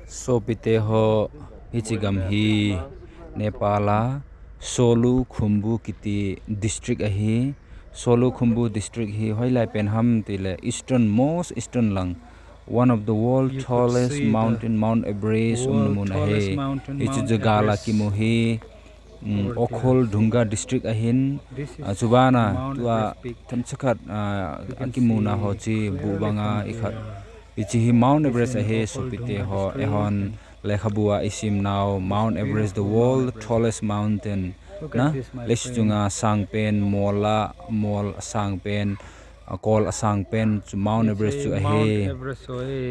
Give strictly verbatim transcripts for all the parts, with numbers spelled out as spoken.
Sopite ho, hiche gam hi Nepal a Solukhumbu kiti district ahi. Solukhumbu district hi hoilai pen ham tile eastern, most eastern lang, one of the world tallest mountain, Mount Everest umna mun ahi. Hiche jaga la kimu hi, um, Ukhrul Dunga district ahin, ah, chubana tua themcha khat, ah, akimuna ho chi bu banga ikhat. Hiche hi Mount Everest ahi, sopite ho, eihon lekhabu a isim nau, Mount Everest, the world tallest mountain. Na, leiset chunga sang pen, mol a, mol sang pen, akol asang pen chu Mount Everest chu ahi.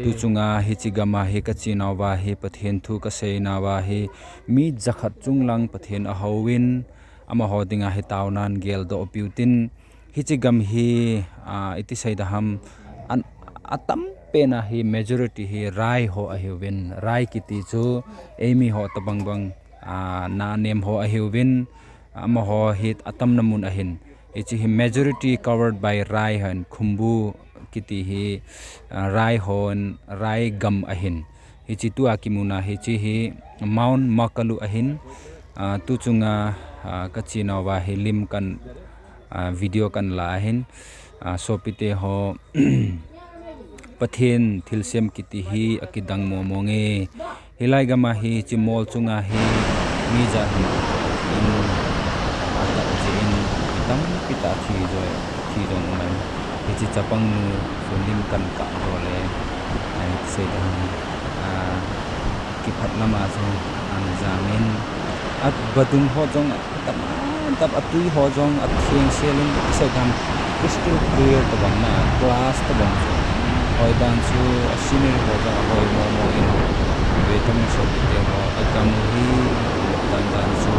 Tu chunga hiche gam a hi kache nauva hi Pathen thu kasei nauva hi mi jakhat chung lang Pathen ahouvin, amaho dinga hi taonan geldoh piu tin, hiche gam hi, ah, iti sei da ham, an, atam pen a hi majority hi Rai ho ahiuvin, Rai kiti chu eimi ho tabang bang, ah, na nem ho ahiuvin, amaho hi atamna mun ahin. Hiche hi majority covered by Rai ahin, Khumbu kiti hi, ah, Rai hon, Rai gam ahin. Hiche tua kimuna hiche hi Mount Makalu ahin, ah, tu chunga, ah, kache nauva hi lim kan, ah, video kan la ahin, ah, sopite ho, Pathen thilsem kiti hi akidang momo nge. Hilai gam a hi hiche mol chunga hi mi jat in atah jeh in mi tampi tah thi jo, thi jong um in. Hiche chapang nu chu lim kan kap jo le, ai sei da ham, ah, kiphat lama chu ana jam in, a vadung ho jong atam, atam, atui ho jong atheng sel in, sei da ham, crystal clear tabang na, glass tabang chu. Hoidan chu a scenery ho jong ahoi momo in, ve tang sopite ho, agam hi dan dan chu.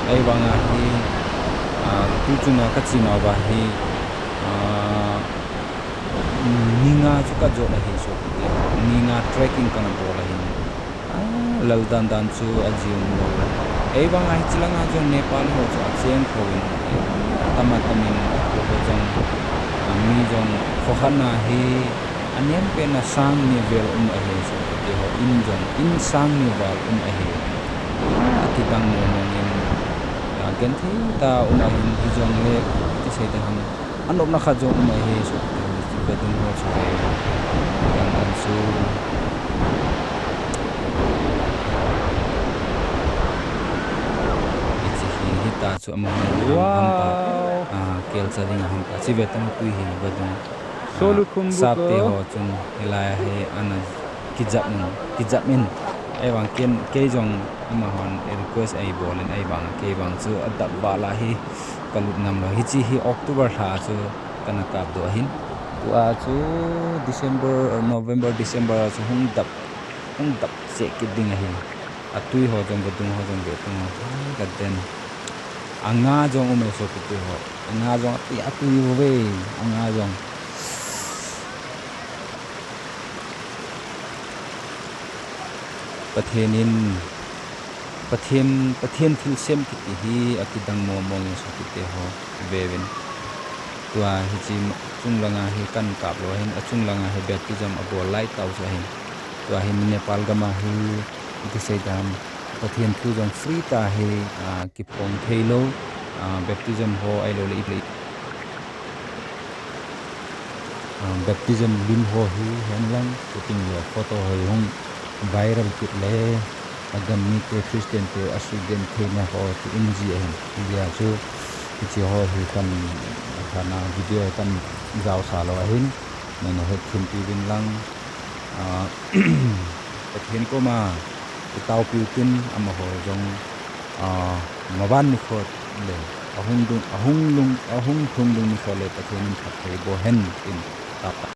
Ahivanga hi, ah, tu chunga kache nauva hi, ah, ni nga chu kajot ahi sopite ho, ni nga trekking kana bol ahin. Ah, lal dan dan chu ajing lou. Ahivanga hiche langa jong Nepali ho chu acheng thou in, atam atam in, akho ho jong, ah, mi jong, kho khat na hi, anem pen a sang ni vel um ahi sopite ho, in jong, in sang ni val um ahi. Ah, akidang momo in, ah, genthei tah a um ahin, hijongle, iti sei da ham, anopna khat jong um ahi, sopite ho, hiche vadung ho chu ve. Yang kan su. Hiche hi, hita chu amahon ham pa. Ah, kelcha dinga ham pa. Chi ve tang tui hi vadung. Ah, Solukhumbu sapte ho chun hilai hi ana kijap in, kijap in. Ahivang ken, kei jong amahon request eibol in ahivang, kei vang chu adap val a hi kalut ngam lou. Hiche hi October lha chu kana kapdoh ahin. Tua chu December, November, December a chu hung dap, hung dap cheh kit ding ahi. Atui ho jong, vadung ho jong ve tang, kaden. Anga jong um e sopite ho. Anga jong atui, atui uve. Anga jong. Pathen in, Pathen, Pathen thilsem kiti hi akidang momo nge sopite ho, veuvin. Tua hiche chung langa hi kan kap lou ahin, achung langa hi baptism abol lai tau chu ahin. Tua hi Nepal gam a hi, iti sei da ham, Pathen thu jong free tah a hi, ah, kiphong thei lou, ah, baptism ho ahilou le, ah, baptism lim ho hi hen lang, shooting le photo ho hi hung viral kit le, agam mite Christian te asugentheina ho chu um ji ahin. Hijeh a chu, hiche ho hi kan, athana video hi kan jaosa lou ahin, nana hetthempi uvin lang, ah, Pathen koma itao piu tin amaho jong, ah, maban nikho le, ahung dung, ahung lung, ahung lhung dung nikho le Pathen in phatthei boh hen tin tao.